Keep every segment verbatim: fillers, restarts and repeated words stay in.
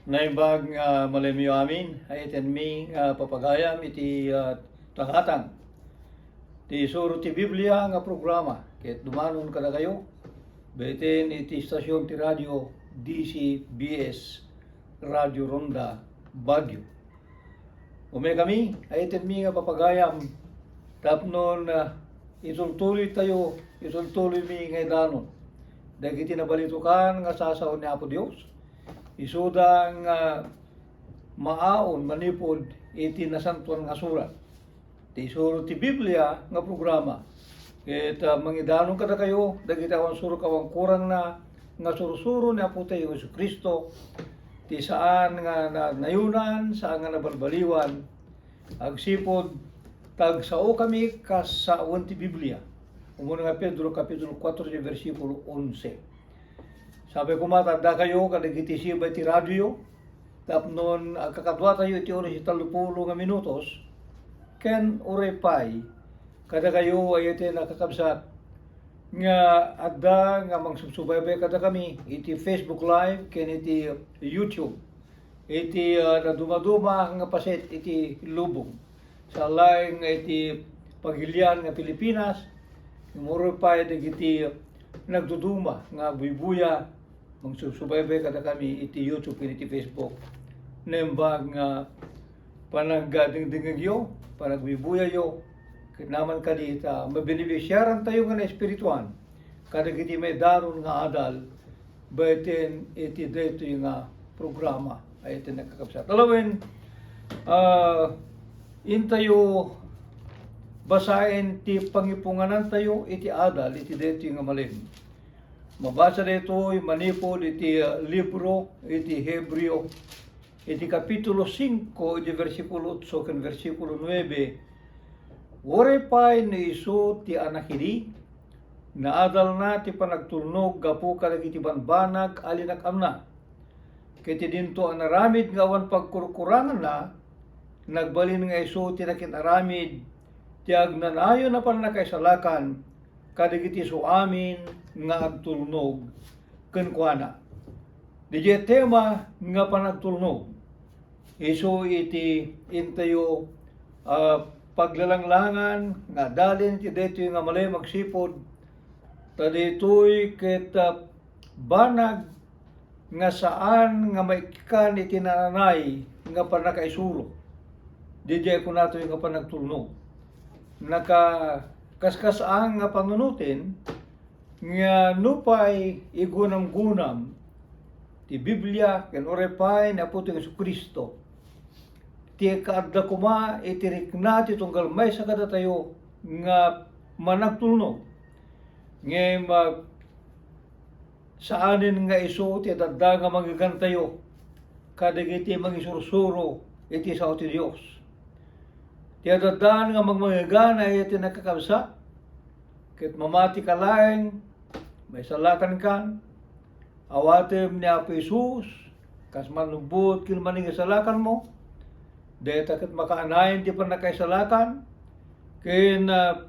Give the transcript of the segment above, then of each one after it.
Naimbag nga malemyo amin, ay itenmi nga papagayam iti, ah, tangatang ti Isuro ti Biblia nga programa, ket dumanon kadakayo, beten iti istasyon ti radio D C B S Radio Ronda, Baguio. Umay kami, ay itenmi nga papagayam, tapnon, ah, itultuloy tayo, itultuloy mi nga idanon dagiti nabalitokan nga sasao ni Apo Dios. Isuda nga maaon manipud iti Nasantoan nga Surat, ti Isuro ti Biblia nga programa. Ket, ah, mangidanon kadakayo dagiti awan surok awan kurangna nga sursuro ni Apo tayo Jesu-Cristo, ti saan nga na-, nayunan, saan nga nabalbaliwan, agsipud ta agsaokami kas sawen ti Biblia. Umuna nga Pedro, Kapitulo kuatro, bersikulo onse. Sapay koma ta addakayo kadagiti siba iti radioyo, tapnon agkakaduatayo iti oras iti tallopulo nga minutos, ken uray pay kadakayo, ay iti nakakabsat, nga adda nga mangsubsubaybay kadakami iti Facebook Live ken iti YouTube, iti, ah, nadumaduma nga paset iti lubong, sa laeng nga iti pagilian nga Pilipinas, ngem uray pay dagiti nagduduma nga buybuya, mangsubsubaybay kadakami iti YouTube ken iti Facebook. Naimbag nga panagdingdingegyo, panagbuybuyayo, ket naman kadi ta mabenefisiarantayo nga naespirituan kadagiti maidanon nga adal baeten iti daytoy nga programa, ay iti nakakabsat. Alawen, ah, intayo basaen ti pangipunganantayo iti adal iti daytoy nga malem. Mabasa daytoy manipud iti, ah, libro iti Hebreo, iti Kapitulo singko, iti bersikulo otso ken bersikulo nuebe. Uray pay no isu ti Anak idi, naadalna ti panagtulnog gapu kadagiti banbanag a linak-amna. Ket idinto a naramid nga awan pagkurkuranganna, nagbalin nga isu ti nakin-aramid ti agnanayon a pannakaisalakan kadagiti isu amin nga agtulnog kenkuana. Didiay tema nga panagtulnog, isu iti intayo, ah, paglalanglangan nga adalen ti daytoy nga malem agsipud ta daytoy ket, ah, banag nga saan nga maikkan iti nananay nga pannakaisuro. Didiay kunatoy nga panagtulnog. Nakakaskasaan nga panunoten nga nupay igunamgunam ti Biblia ken uray pay ni Apotayo Jesu-Cristo, ti kaadda koma iti rikna ti tunggal maysa kadatayo nga managtulnog. Ngem, ah, saanen nga isu ti adda nga mangngegantayo kadagiti mangisursuro iti sao ti Dios. Ti adda nga mangmangngegan ay ti nakakabsat, ket mamati ka laeng, maisalakankan, awatem ni Apo Jesus, kas mannubbot ken maningisalakanmo, dayta ket makaanayon ti pannakaisalakan, ken, ah,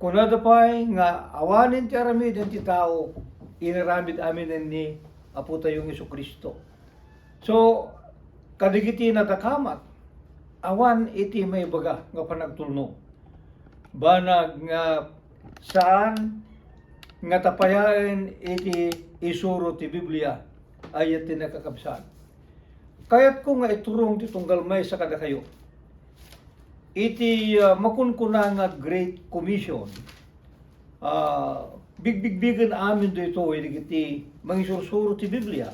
kunada pay nga awanen ti aramiden ti tao, inaramid amin ni Apotayo nga Jesu-Cristo. So, kadagiti nadakamat, awan iti maibaga nga panagtulnog. Banag nga saan nga tapayaen iti isuro ti Biblia, ay ti nakakabsat. Kayatko nga iturong ti tunggal maysa kadakayo. Iti, ah, makunkuna nga Great Commission, ah, bigbigbigen amin daytoy dagiti mangisursuro ti Biblia,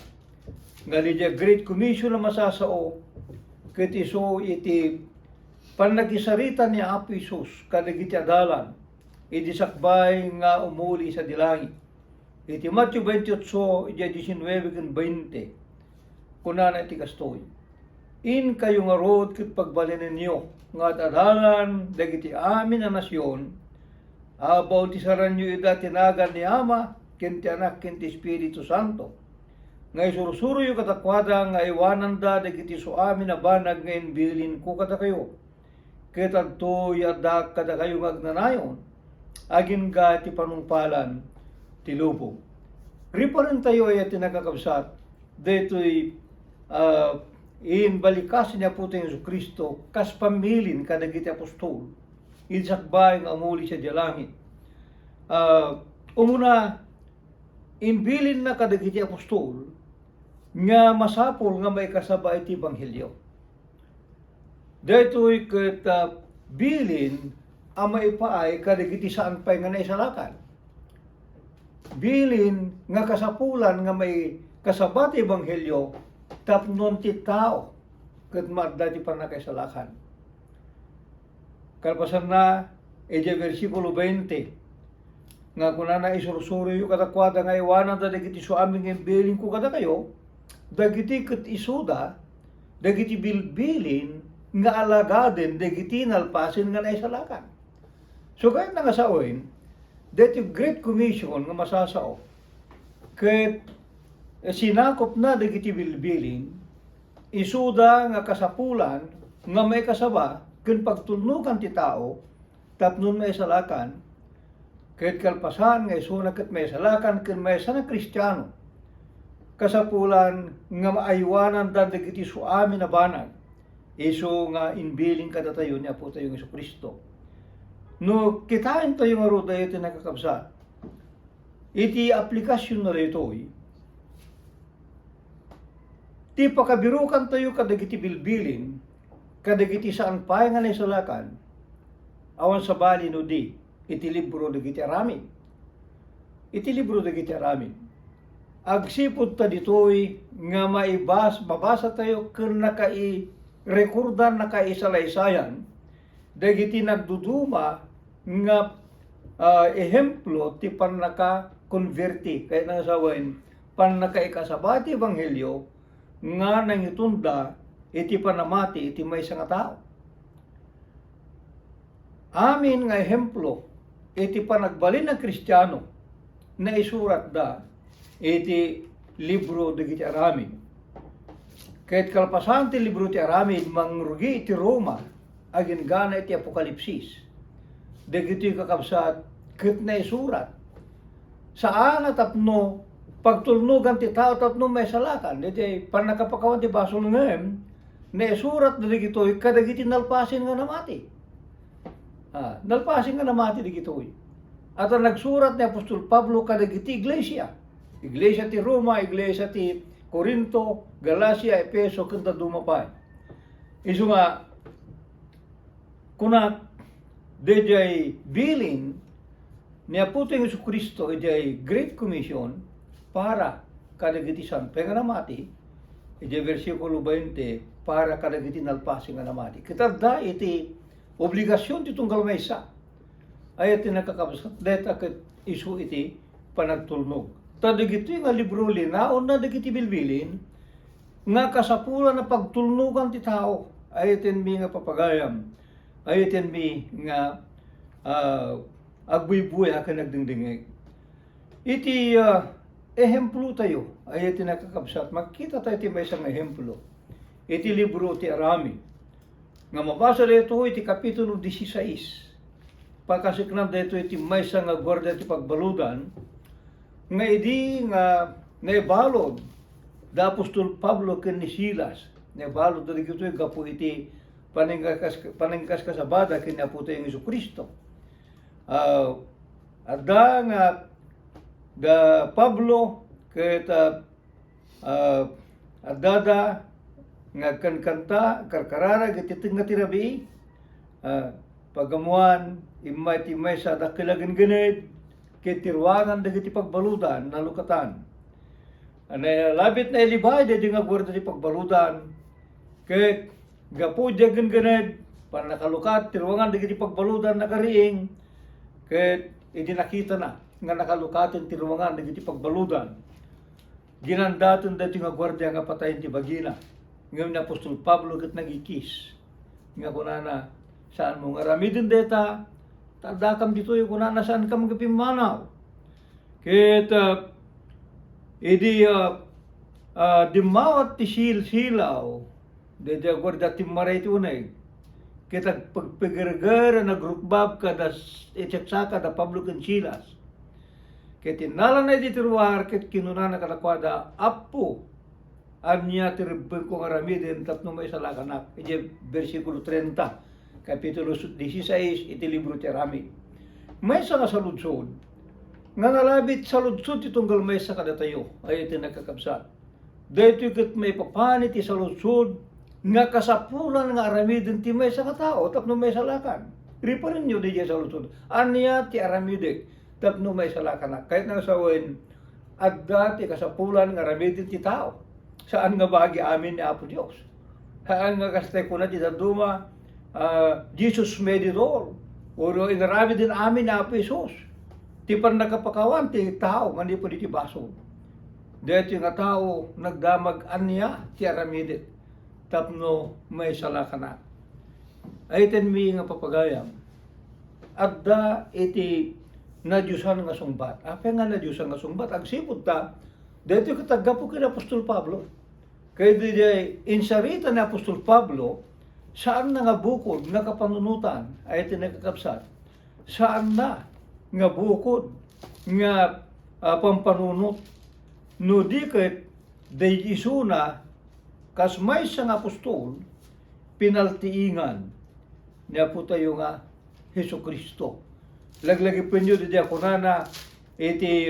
nga diay Great Commission a masasao ket isu iti pannakisarita ni Apo Jesus kadagiti adalan idi sakbay nga umuli sadi langit. Iti Mateo twenty-eight, idiay diecinuebe ken twenty, kunana iti kastoy, "Inkayo ngarud ket pagbalinenyo nga ad-adalan dagiti amin a nasion, a bautisaranyo ida ti nagan ni Ama, ken ti Anak, ken ti Espiritu Santo, nga isursuroyo kadakuada nga aywananda dagiti isu amin a banag nga imbilinko kadakayo." Ket adtoy addaak kadakayo nga agnanayon, agingga ti panungpalan ti lubong. Riparentayo aya ti nakakabsat, Daytoy, ah, imbalikasen ni Apotayo Jesu-Cristo kas pamilin kadagiti apostol idi sakbay nga umuli sadiay langit. Ah, umuna, imbilinna kadagiti apostol nga masapul nga maikasaba iti ebanghelio. Daytoy ket, ah, bilin a maipaay kadagiti saan pay nga naisalakan. Bilin nga kasapulan nga maikasaba ti ebanghelio tapno ti tao ket maadda ti pannakaisalakan. Kalpasanna, idiay bersikulo twenty, nga kunana, "Isursuriyo kadakuada nga aywananda dagiti suamin nga imbilinko kadakayo, dagiti ket isuda, dagiti bilbilin nga alagaden dagiti nalpasen nga naisalakan." So, kayatna nga sawen, daytoy Great Commission nga masasao, ket sinakopna dagiti bilbilin, isuda nga kasapulan nga maikasaba ken pagtulnogan ti tao, tapno maisalakan, ket kalpasan nga isuna ket maisalakan ken maysa nga Kristiano, kasapulan nga maaywananda dagiti suamin a banag, isu nga imbilin kadatayo ni Apotayo nga Jesu-Cristo. No kitaentayo ngarud, daytoy, nakakabsat, iti aplikasionna daytoy, ti pakabirukantayo kadagiti bilbilin, kadagiti saan pay nga naisalakan, awan sabali no di iti libro dagiti aramid. Iti libro dagiti aramid. Agsipud ta ditoy nga maibas-, mabasatayo ken nakairekordan, nakaisalaysayang dagiti nagduduma nga, ah, ehemplo ti pannakakonberti, kayatna nga sawen, pannakaikasaba ti ebanghelio nga nangitunda iti panamati iti maysa nga tao. Amin nga ehemplo iti panagbalin a Kristiano, naisuratda iti libro dagiti aramid. Ket kalpasan ti libro ti aramid, mangrugi iti Roma, agingga iti Apokalipsis. Dagitoy, kakabsat, ket naisurat. Saan a tapno pagtulnogan ti tao tapno maisalakan. Daytoy pannakapakawan ti basol ngem, naisurat dagitoy kadagiti nalpasen nga namati. Ah, nalpasen nga namati dagitoy. Ata nagsurat ni apostol Pablo kadagiti iglesia. Iglesia ti Roma, iglesia ti Corinto, Galacia, Efeso, ken dadduma pay. Isu nga, kuna, daydiay bilin ni Apotayo Jesu-Cristo idiay Great Commission para kadagiti saan pay nga namati, idiay bersikulo twenty, para kadagiti nalpasen nga namati. Ket adda iti obligasion ti tunggal maysa. Ay, ti nakakabsat dayta ket isu iti panagtulnog. Ta dagitoy nga libro, linaonna dagiti bilbilin nga kasapulan a pagtulnogan ti tao. Ay, ti mi nga papagayam. Ay, ti mi nga, ah, agbuybuya ken agdingdingngeg. Iti, ah, ehemplo tayo, ay, ti nakakabsat, makita tayo ti maysa nga ehemplo. Iti libro ti Aramid, nga mabasa daytoy iti Kapitulo dieciséis. Pakasiknan daytoy iti maysa nga guardia ti pagbaludan, nga idi nga naibalud da apostol Pablo ken ni Silas, naibalud da dagitoy gapu iti panangkas-, panangkaskasabada ken ni Apotayo nga Jesu-Cristo. Ah, adda nga da Pablo ket, ah, Ah, addada nga agkankanta, agkarkararag iti tengnga ti rabii. Ah, pagamuan, immay ti maysa a dakkel a genggened, ket ti ruangan dagiti pagbaludan nalukatan. Nalabit, nailibay daydi nga guardia ti pagbaludan, ket gapu iti agenggened, pannakalukat ti ruangan dagiti pagbaludan nakariing, ket idi nakitana nga nakalukaten ti ruangan dagiti pagbaludan, ginandaten daytoy nga guardia nga patayen ti bagina. Ngem ni apostol Pablo ket nagikis nga kunana, "Saanmo nga aramiden dayta, ta addakam ditoy," kunana, "saankam nga pimmanaw." Ket, ah, idi, ah, ah, dimmawat ti silsilaw, daydi a guardia timmaray ti uneg. Ket agpagpagerger a nagrukbab kada s-, iti saksaka da Pablo ken Silas. Ket innalana iti ruar ket kinunana kadakuada, "Appo, Ania ti rebbengko nga aramiden tapno maisalakanak? Idiay bersikulo treinta, kapitulo dieciséis iti libro ti Aramid. Maysa nga saludsod nga nalabit saludsod ti tunggal maysa kadatayo, ay iti nakakabsat. Daytoy ket maipapan iti saludsod nga kasapulan nga aramiden ti maysa nga tao tapno maisalakan. Riparenyo diay saludsod, ania ti aramidek tapno maisalakanak? Kayatna nga sawen, adda ti kasapulan nga aramiden ti tao. Saan nga bagi amin ni Apo Dios. Saan nga kasta ti kuna ti dadduma, ah, Jesus made it all. Wenno inaramiden amin ni Apo Jesus. Ti pannakapakawan ti tao manipud iti basol. Daytoy nga tao nagdamag ania ti aramidek tapno maisalakanak. Ay, tenmi nga papagayam, adda iti nadiosan nga sungbat. Apay nga nadiosan nga sungbat? Agsipud ta, daytoy ket aggapu ken apostol Pablo. Kay diay insarita ni apostol Pablo, saanna nga bukod nga kapanunotan, ay iti nakakabsat. Saanna nga bukod nga, ah, pampanunot. No di ket, daydi isuna, kas maysa nga apostol, pinaltiingan ni Apotayo nga Jesu-Cristo. Laglagipenyo diay kunana iti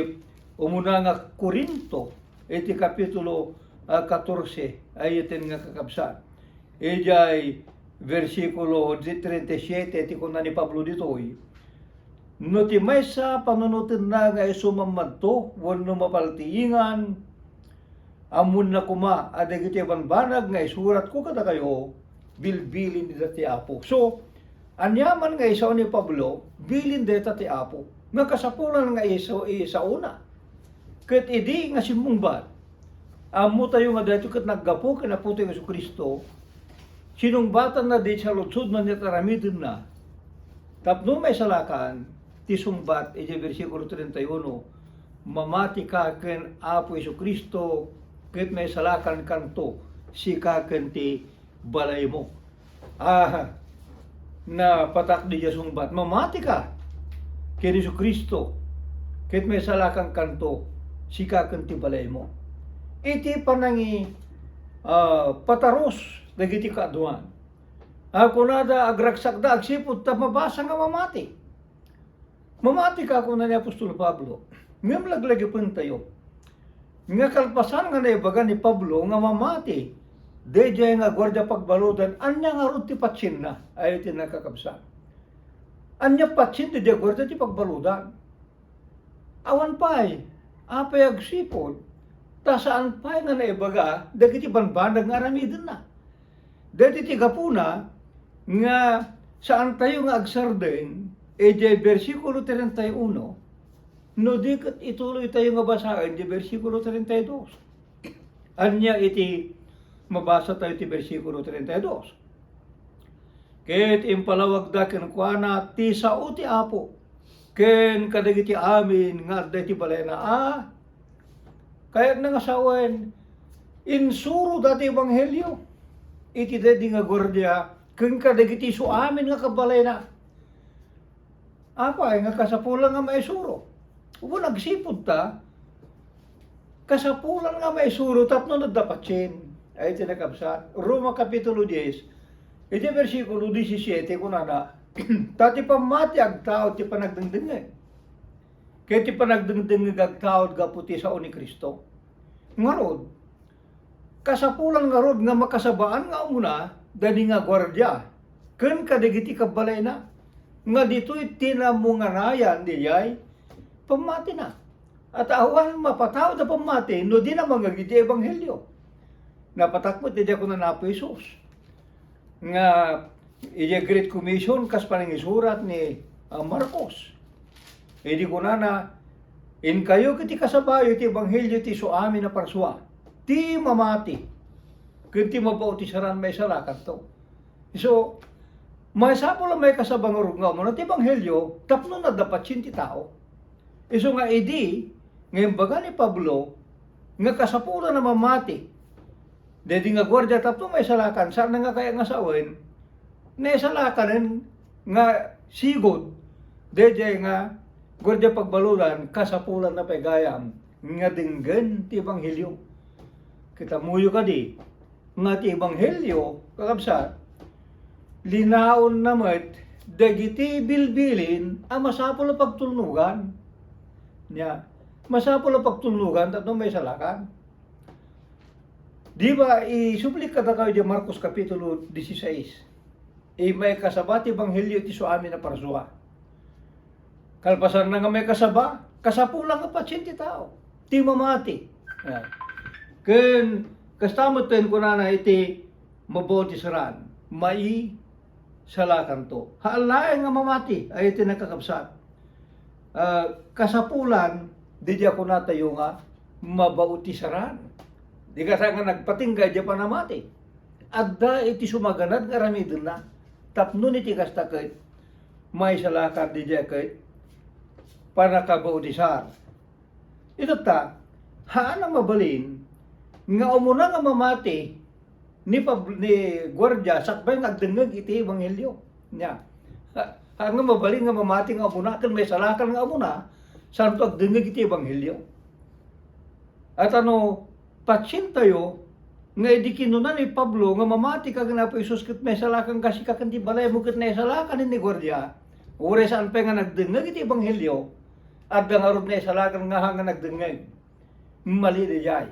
umuna nga Corinto, iti kapitulo, ah, katorse, ay iti nakakabsat. Idiay bersikulo treinta y siete, ti kuna ni Pablo ditoy, no ti maysa panunotenna nga isu mammadto wenno mapaltiingan, ammoenna koma a dagiti bambanag nga isuratko kadakayo, bilbilin ida ti Apo. So, aniaman nga isao ni Pablo, bilin dayta ti Apo. Nga kasapulan nga isao, isaona. Ket idi nga simmungbat, ammotayo nga daytoy ket naggapu ken Apotayo Jesu-Cristo, sinungbatanna diay saludsodna ket aramidenna. Tapno maisalakan ti sungbat idiay bersikulo treinta y uno, "Mamatika ken Apo Jesu-Cristo, ket maisalakankanto, sika ken ti balaymo." Ah, napatak diay sungbat, "Mamatika ken Jesu-Cristo, ket maisalakankanto, sika ken ti balaymo." Iti panangi, ah, pataros dagiti kaaduan. Ah, kunada, agragsakda agsipud ta mabasa nga mamati. "Mamatika," kuna ni apostol Pablo. Ngem laglagipentayo nga kalpasan nga naibaga ni Pablo nga mamati daydiay nga guardia pagbaludan, ania ngarud ti patienna? Ay iti nakakabsat. Ania patien daydiay guardia ti pagbaludan? Awan pay, apay agsipud ta saan pay nga naibaga dagiti bambanag nga aramidenna. Daytoy ti gapuna nga saantayo nga agsardeng idiay bersikulo treinta y uno, no di ket ituloytayo nga basaen ti bersikulo treinta y dos. Ania iti mabasatayo ti bersikulo treinta y dos? Ket impalawagda kenkuana ti sao ti Apo ken kadagiti amin nga adda iti balayna a Kayatna nga sawen, insuro dati ebanghelio iti daydi nga guardia ken kadagiti isu amin nga kabalayna. Apay nga kasapulan nga maisuro? Wen agsipud ta, kasapulan nga maisuro tapno nadda patien. Ay iti nakabsat. Roma Kapitulo dies, iti bersikulo disisiete, kunana, "Ta ti pammati agtaud ti panagdengdengngeg." Ket ti panagdengdengngeg agtaud gapu ti sao ni Cristo. Ngarud, kasapulan ngarud nga makasabaan nga umuna daydi nga guardia ken kadagiti kabalayna nga ditoy ti namunganayan diay pammatina. Ta awan mapataud a pammati no dina mangngeg iti ebanghelio. Napatak met diay kuna ni Apo Jesus nga idiay Great Commission kas panangisurat ni, ah, Marcos. Idi kunana, "Inkayo ket ikasabayo ti ebanghelio ti isu amin a parsua, ti mamati ken ti mabautisaran maisalakanto." So, masapul a maikasaba ngarud nga umuna ti ebanghelio tapno nadda patien ti tao. Isu nga idi nga imbaga ni Pablo nga kasapulan a mamati daydi nga guardia tapno maisalakan, saan nga kayat nga sawen, naisalakanen nga sigud daydiay nga guardia pagbaludan, kasapulanna pay gayam nga denggen ti ebanghelio. Ket ammoyo kadi nga ti ebanghelio, kakabsat, linaonna met dagiti bilbilin a masapul a pagtulnogan. Nia, masapul a pagtulnogan tapno maisalakan. Di ba, isublik kadakayo di Marcos Kapitulo dieciséis? Isu maikasaba ti ebanghelio iti isuamin a parsua. Kalpasanna nga maikasaba, kasapulan nga patien ti tao, ti mamati. Ah. Ken kasta met ti kunana iti mabautisaran, maisalakanto. Haan laeng nga mamati, ay iti nakakabsat. Ah, kasapulan, didiay kunatayo nga mabautisaran. Di kasta nga nagpatingga idiay panamati. Adda iti sumaganad nga aramidenna. Tapno iti kasta ket, maisalakan didiay ket pannakabautisar. Itatta, haan a mabalin nga umuna nga mamati ni Pab-, ni guardia sakbay nga agdengngeg iti ebanghelio. Nia, ha-, haan nga mabalin nga mamati nga umuna ken maisalakan nga umuna, santo agdengngeg iti ebanghelio. At ano, patsientayo nga idi kinuna ni Pablo nga mamati ka ken Apo Jesus ket maisalakan ka sika ken ti balaymo ket naisalakan ni guardia, uray saan pay nga nagdengngeg iti ebanghelio, adda ngarud naisalakan nga haan nga nagdengngeg. Mali daydiay.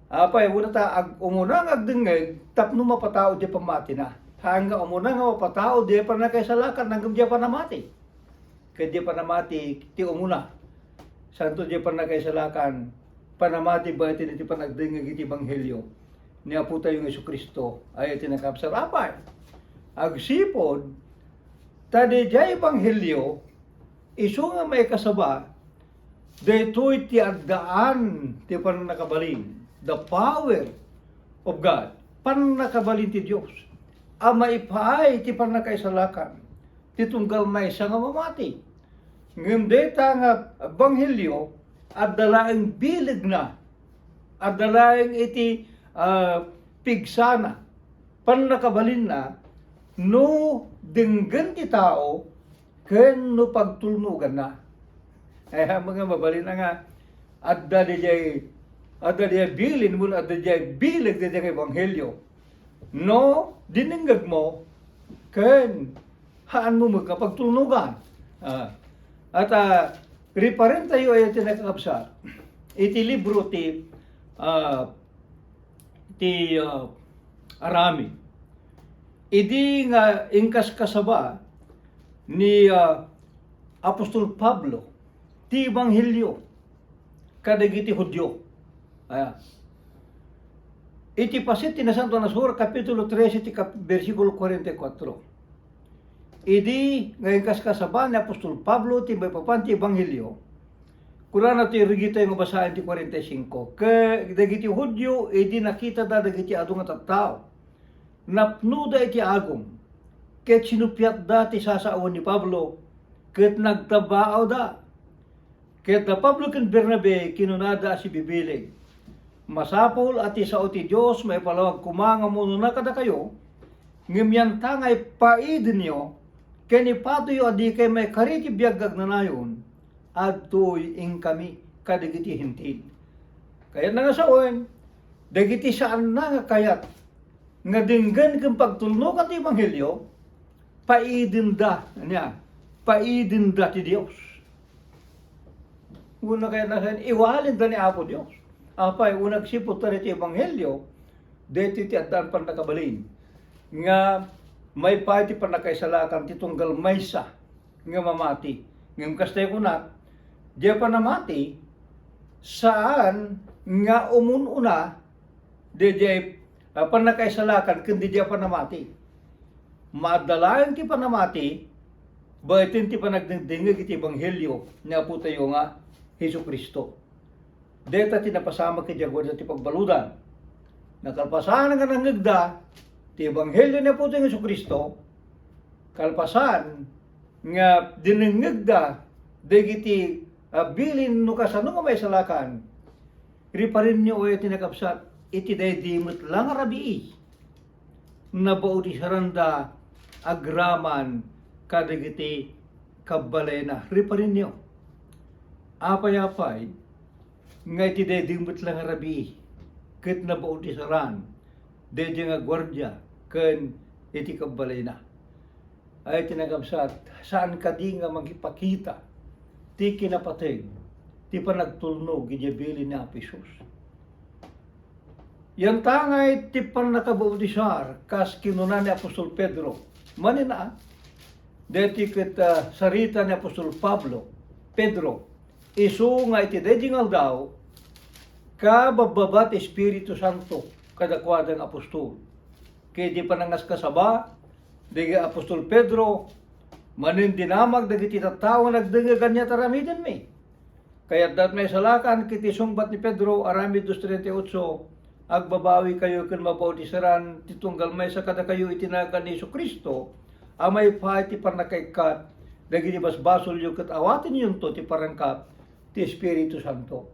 Apay, umuna ta ag-, umuna nga agdengngeg tapno mapatao diay pammatina. Haan nga umuna nga mapatao diay pannakaisalakan ngem diay panamati. Ket diay panamati ti umuna. Santo diay pannakaisalakan, panamati baeten iti panagdengngeg iti ebanghelio ni Apotayo nga Jesu-Cristo, ay iti nakabsat. Apay, agsipud ta diay ebanghelio, isu nga maikasaba, daytoy ti addaan ti pannakabalin, the power of God, pannakabalin ti Dios, a maipaay ti pannakaisalakan ti tunggal maysa nga mamati. Ngem dayta nga ebanghelio, adda laeng bilegna, adda laeng iti, ah, pigsana, pannakabalinna, no denggen ti tao ken no pagtulnoganna. Ay, haan nga mabalin nga adda diay, adda diay bilin, wenno adda diay bileg diay nga ebanghelio. No dinengngegmo ken haanmo met nga pagtulnogan. Ah, at, ah, riparentayo aya ti nakakabsat iti libro ti, ah, ti, ah, Arami. Idi nga inkaskasaba ni, ah, Apostol Pablo ti ebanghelio kadagiti Judio. Aya. Iti paset ti Nasantoan a Surat, Kapitulo trese, ti kap-, bersikulo kuarenta y kuatro. Idi nga inkaskasaba ni Apostol Pablo ti maipapan ti ebanghelio, kunana ti irigita nga basaen ti kuarenta y singko, ket dagiti Judio, idi nakitada dagiti adu nga tattao, napnoda iti agum, ket sinuppiatda ti sasaoen ni Pablo, ket nagtabaawda. Ket da Pablo ken Bernabe, kinunada a sibibileg, "Masapul a ti sao ti Dios maipalawag koma nga umunona kadakayo, ngem yanta nga ipaidenyo ken ipatoyo a dikay maikari ti biag nga agnanayon, adtoy inkami kadagiti Hentil." Kayatna nga sawen, dagiti saanna nga kayat nga denggen ken pagtulnogan ti ebanghelio, paidenda, ania, paidenda ti Dios. Una kayatna sawen, iwalinda ni Apo Dios. Apay, una agsipud ta iti ebanghelio, daytoy ti addaan pannakabalin nga maipaay ti pannakaisalakan ti tunggal maysa nga mamati. Ngem kasta kunak, diay panamati, saan nga umun-una daydiay, ah, pannakaisalakan ken daydiay a panamati. Maadda laeng ti panamati, baeten ti panagdengdengngeg iti ebanghelio ni Apotayo nga Jesu-Cristo. Dayta ti napasamak idiay guardia ti pagbaludan. Nakalpasan nga nangngegda ti ebanghelio ni Apotayo nga Jesu-Cristo, kalpasan nga dinengngegda dagiti, ah, bilin no kasano nga maisalakan, riparenyo aya ti nakabsat, iti daydi met la nga rabii, nabaudisaranda agraman kadagiti kabbalayna. Riparenyo. Apay-apay nga iti daydi met la nga rabii, ket nabautisaran daydiay nga guardia ken iti kabbalayna. Ay, ti nakabsat, saan kadi nga mangipakita ti kinapateg ti panagtulnog idiay bilin ni Apo Jesus? Yantangay ti pannakabautisar, kas kinuna ni apostol Pedro. Manina, deti ket, ah, sarita ni apostol Pablo, Pedro, isu nga iti daydi nga aldaw, kababbaba ti Espiritu Santo kadakuada nga apostol. Ket di panangaskasaba, dagiti apostol Pedro, manen dinamag dagiti tattao nga nagdengngeg ania ti aramidenmi. Kayatda met maisalakan ket ti sungbat ni Pedro, aramid dos treinta y ocho, agbabawikayo ken mabautisaran ti tunggal maysa kadakayo iti nagan ni Jesu-Cristo a maipaay ti pannakaikkat dagiti basbasolyo ket awatenyonto ti parangkat ti Espiritu Santo.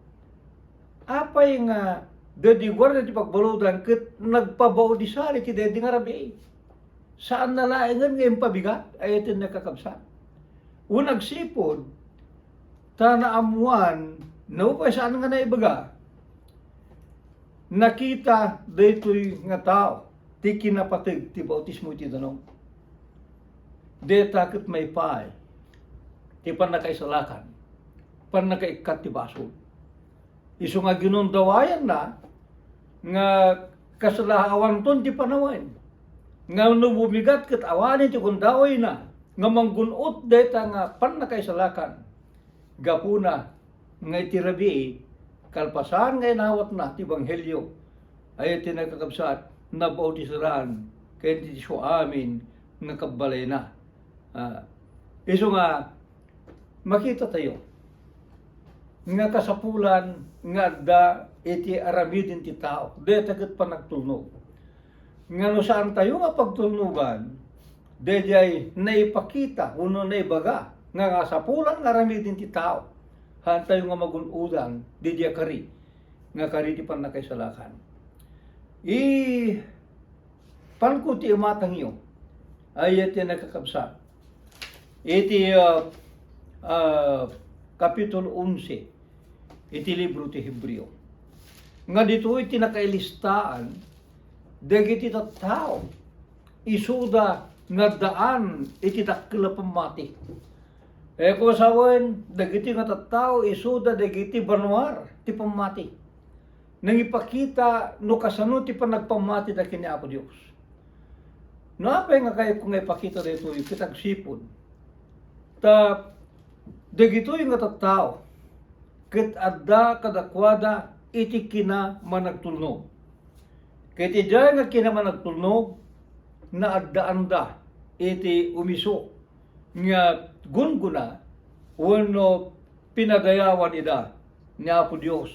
Apay nga daydi guardia ti pagbaludan ket nagpabautisar iti daydi nga rabii? Saanna laengen nga impabigat, ay iti nakakabsat. Wen agsipud ta naammoan, no, pay saan nga naibaga, nakita daytoy nga tao ti kinapateg ti bautismo iti danum. Dayta ket maipaay ti pannakaisalakan, pannakaikkat ti basol. Isu nga ginundawayanna nga kasla awanton ti panawen, nga no bumigat ket awanen ti gundawayna nga manggun-ot dayta nga pannakaisalakan gapuna nga iti rabii, kalpasan nga inawatna ti ebanghelio, ay iti nakakabsat, nabautisaran ken ti isu amin nga kabbalayna. Ah, isu nga makita tayo nga kasapulan nga adda iti aramiden ti tao, dayta ket panagtulnog. Nga no saan tayo nga pagtulnogan, daydiay naipakita wenno naibaga nga kasapulan nga aramiden ti tao, haan tayo nga magun-odan daydiay kari nga kari ti pannakaisalakan. I Panko ti imatangyo, ay ti nakakabsat, iti, ah, ah, Kapitulo onse iti libro ti Hebreo, nga ditoy ti nakailistaan dagiti tattao isuda nga addaan iti dakkel a pammati. Eko sawen, dagiti nga tattao isuda dagiti banwar ti pammati. Nangipakita no kasano ti panagpammatida ken ni Apo Dios. No apay nga kayatko nga ipakita daytoy ket agsipud ta dagitoy nga tattao ket adda kadakuada iti kinamanagtulnog. Ket idiay nga kinamanagtulnog, naaddaanda iti umiso nga gunggona wenno pinadayawan ida ni Apo Dios,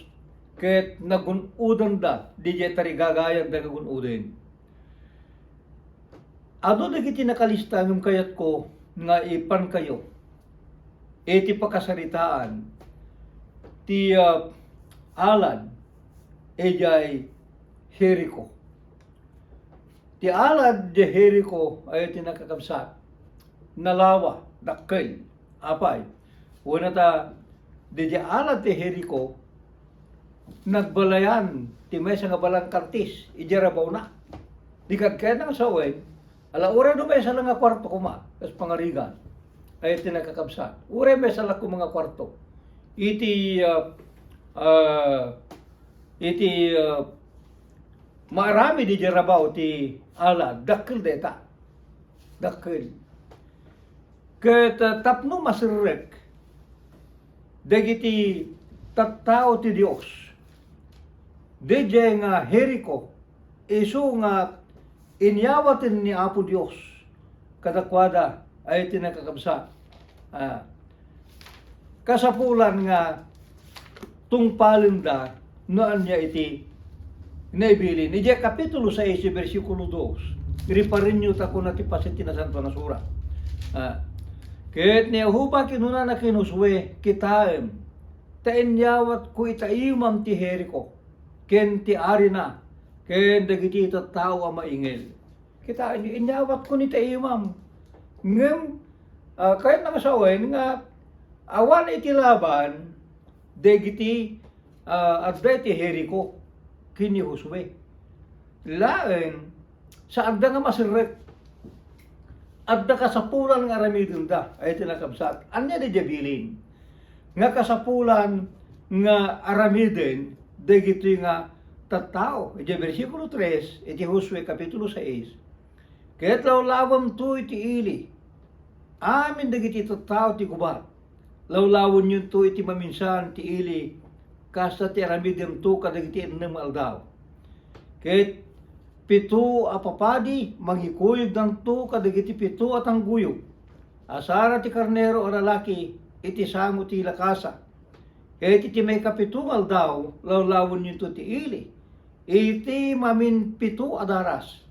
ket nagun-odanda didiay tarigagayanda nga gun-oden. Adu dagiti nakalista ngem kayatko nga ipankayo iti pakasaritaan ti, ah, alad idiay Jerico. Ti alad di Jerico ay ti nakakabsat, nalawa, dakkel. Apay, wen ta, di, di alad ti Jerico, nagbalayan ti maysa nga balangkantis idiay rabawna. Di kad kayatna nga sawen, ala, uray no maysa la nga kuarto koma, kas pangarigan, ay ti nakakabsat. Uray maysa la koma nga kuarto. Iti, ah, ah, iti, ah, maaramid idiay rabaw ti alad, dakkel dayta. Dakkel. Ket, ah, tapno maserrek dagiti tattao ti Dios, daydiay nga Jerico, isu nga inyawaten ni Apo Dios kadakuada, ay ti nakakabsat. Ah, kasapulan nga tungpalenda no ania iti naibilin. Idiay Kapitulo sais, bersikulo dos, riparenyo ta kuna ti paset ti Nasantoan a Surat. Ah, ket ni Jehovah kinunana ken Josue, "Kitaem, ta inyawatko ita imam ti Jerico, ken ti arina, ken dagiti tattao a maingel." Kitaenyo, inyawatko ni ta imam. Ngem, ah, kayatna nga sawen nga awan iti laban dagiti, ah, adda iti Jerico. ken ni Josue. Laeng, saanda nga maserrek. Adda kasapulan nga aramidenda, ay ti nakabsat. Ania daydiay bilin nga kasapulan nga aramiden dagitoy nga tattao? Idiay bersikulo tres, iti Josue kapitulo sais, "Ket lawlawemto iti ili, amin dagiti tattao ti gubat. Lawlawennonto iti maminsan ti ili, kasta ti aramidemto kadagiti innem nga aldaw. Ket pito a papadi mangikuyogdanto kadagiti pito a tangguyog a sara ti karnero a lalaki iti sango ti lakasa. Ket iti maikapito nga aldaw, lawlawennonto ti ili iti maminpito a daras,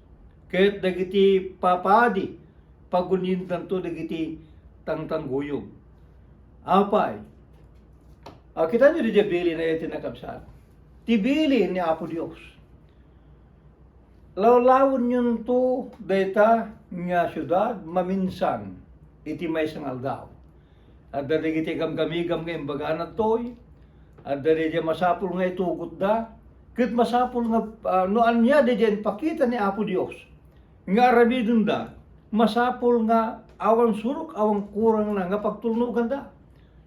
ket dagiti papadi, paguniendanto dagiti tangtangguyog." Apay, a, kitaenyo daydiay bilin a iti nakabsat. Ti bilin ni Apo Dios. Lawlawennonto dayta nga siudad maminsan iti maysa nga aldaw. Adda dagiti gamgamigam nga imbagana ditoy. Adda daydiay masapul nga itugotda. Ket masapul nga, ah, no ania daydiay impakita ni Apo Dios nga aramidenda, masapul nga awan surok, awan kurangna nga pagtulnoganda.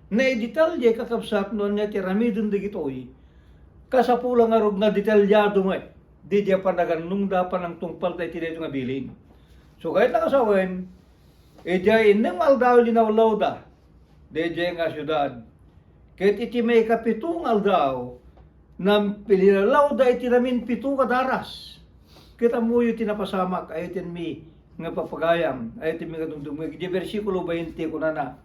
Naidetalye, kakabsat, no ania ti aramiden dagitoy. Kasapulan ngarud nga detalyado met daydiay panagannongda, panangtungpalda iti daytoy nga bilin. So, kayatna nga sawen, idiay innem nga aldaw, linawlawda daydiay nga siudad. Ket iti maikapito nga aldaw, nam-, linawlawda iti naminpito nga daras. Ket ammoyo ti napasamak, ay iti mi nga papagayam, ay iti mi nga dumdumngeg. Iti bersikulo bainte, kunana,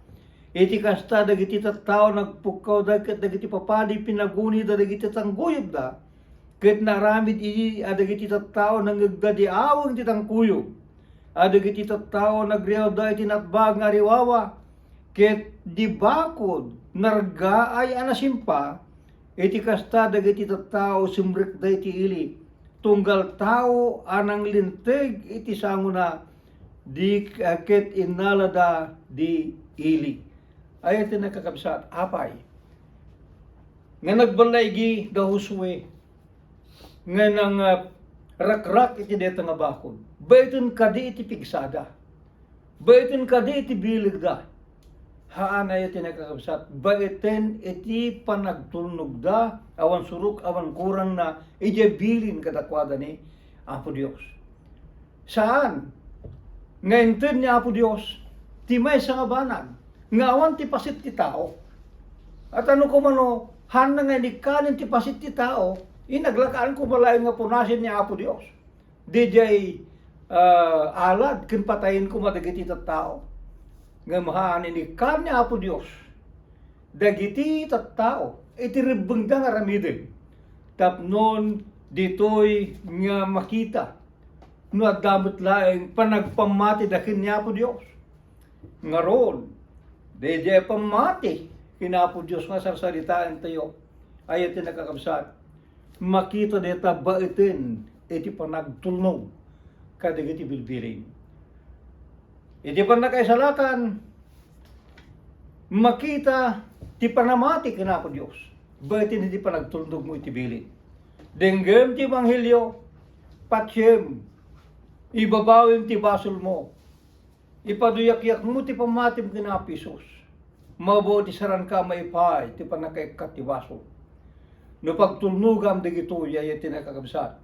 "Iti kasta, dagiti tattao nagpukkawda, ket dagiti papadi pinagunida dagiti tangguyogda, ket naaramid idi a dagiti tattao nangngegda di aweng ti tangkuyog, a dagiti tattao nagriawda iti natbag nga ariwawa, ket di bakod nargaay a nasimpa. Iti kasta, dagiti tattao simrekda iti ili, tunggal tao a nanglinteg iti sangona, di, ket innalada di ili." Ay, iti nakakabsat, apay nga nagballaigi da Josue nga nang, ah, rakrak iti dayta nga bakod. Baeten kadi iti pigsada. Baeten kadi iti bilegda. Haan, ay iti nakakabsat, baeten iti panagtulnogda, awan surok, awan kurangna, idiay bilin kadakuada ni Apo Dios. Saan nga inted ni Apo Dios ti maysa nga banag nga awan ti paset ti tao. At ano koma no, hanna nga inikkanen ti paset ti tao, inaglakaan koma laeng nga punasen ni Apo Dios. Didiay, ah, alad ken patayen koma dagiti tattao. Ngem haan, inikkan ni Apo Dios dagiti tattao iti rebbengda nga aramiden, tapnon ditoy nga makita no adda met laeng panagpammatida ken ni Apo Dios. Ngarud, daydiay pammati ken Apo Dios nga sarsaritaentayo, ay iti nakakabsat, makita dayta baeten iti panagtulnog kadagiti bilbilin. Iti pannakaisalakan, makita ti panamati ken Apo Dios baeten iti panagtulnogmo iti bilin. Denggem ti ebanghelio, patiem, ibabawem ti basolmo, ipaduyakyakmo ti pammatim ken Apo Jesus. Mabaw ti saranka a maipaay ti pannakaikkat ti basol. No pagtulnogam dagitoy, ay iti nakakabsat,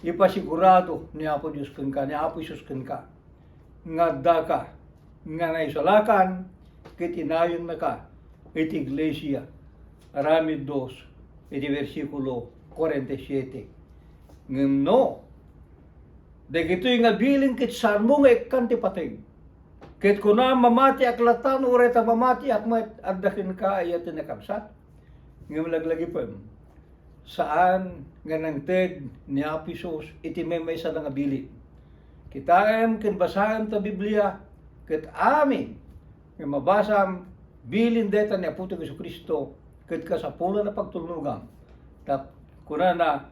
ipasigurado ni Apo Dios kenka, ni Apo Jesus kenka, nga addaka nga naisalakan ket inayonnaka iti iglesia. Aramid dos iti bersikulo kuarenta y siete. Ngem no dagitoy nga bilin ket saanmo nga ikkan ti pateg, ket kunam, "Mamatiak latta, no uray ta mamatiak met," adda kenka aya ti nakabsat? Ngem laglagipem, saan nga nangted ni Apo Jesus iti maymaysa nga bilin. Kitaem ken basaem ta Biblia, ket amin nga mabasam, bilin dayta ni Apotayo Jesu-Cristo, ket kasapulan a pagtulnogam. Ta kunana,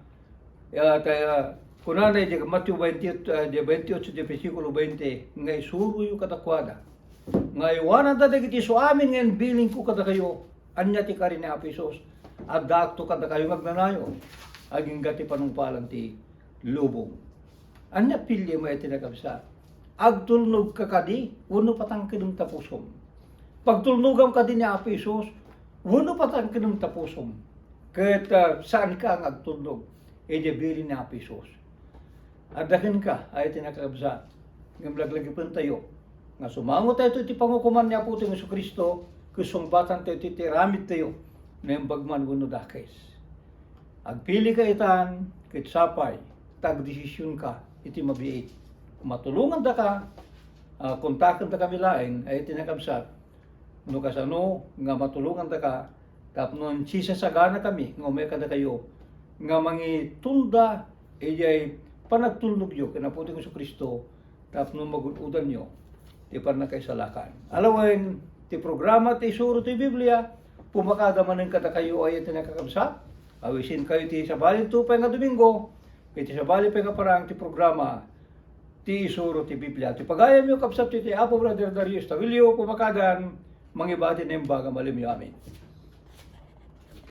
ah, ta, ah, kunana iti Mateo twenty, ah, di twenty-eight, di bersikulo twenty, nga isuroyo kadakuada nga aywananda dagiti isuamin nga imbilinko kadakayo. Ania ti kari ni Apo Jesus? Addaakto kadakayo nga agnanayon. agingga ti panungpalan ti lubong. Ania piliem a iti nakabsa? Agtulnog ka kadi, wenno patangkedem ta pusom? Pagtulnogam kadi ni Apo Jesus, wenno patangkedem ta pusom? Ket, ah, saan ka nga agtulnog iti bilin ni Apo Jesus. Adda kenka, ay iti nakakabsa, ngem laglagipentayo nga sumangotayo iti pangukoman ni Apotayo Jesu-Cristo, ket sungbatantayo iti aramidtayo, naimbag man wenno dakes. Agpili ka itan, ket sapay, ta agdesisionka iti mabiit. Matulongandaka, ah, kontakendakami laeng, ay iti nakabsat, no kasano nga matulongandaka tapno sisasaganakami nga umay kadakayo nga mangitunda idiay panagtulnogyo ken Apotayo Jesu-Cristo tapno magud-odanyo ti pannakaisalakan. Alawen ti programa ti Isuro ti Biblia, pumakada manen kadakayo ay iti nakakabsat, awisenkayo ti sabali ti upay nga Domingo, iti sabali pay nga parang ti programa ti Isuro ti Biblia. Ti pagayamyo, kabsat, iti Apo Brother Dario Estavilio, pumakadan, mangibati naimbag a malimyo. Amen.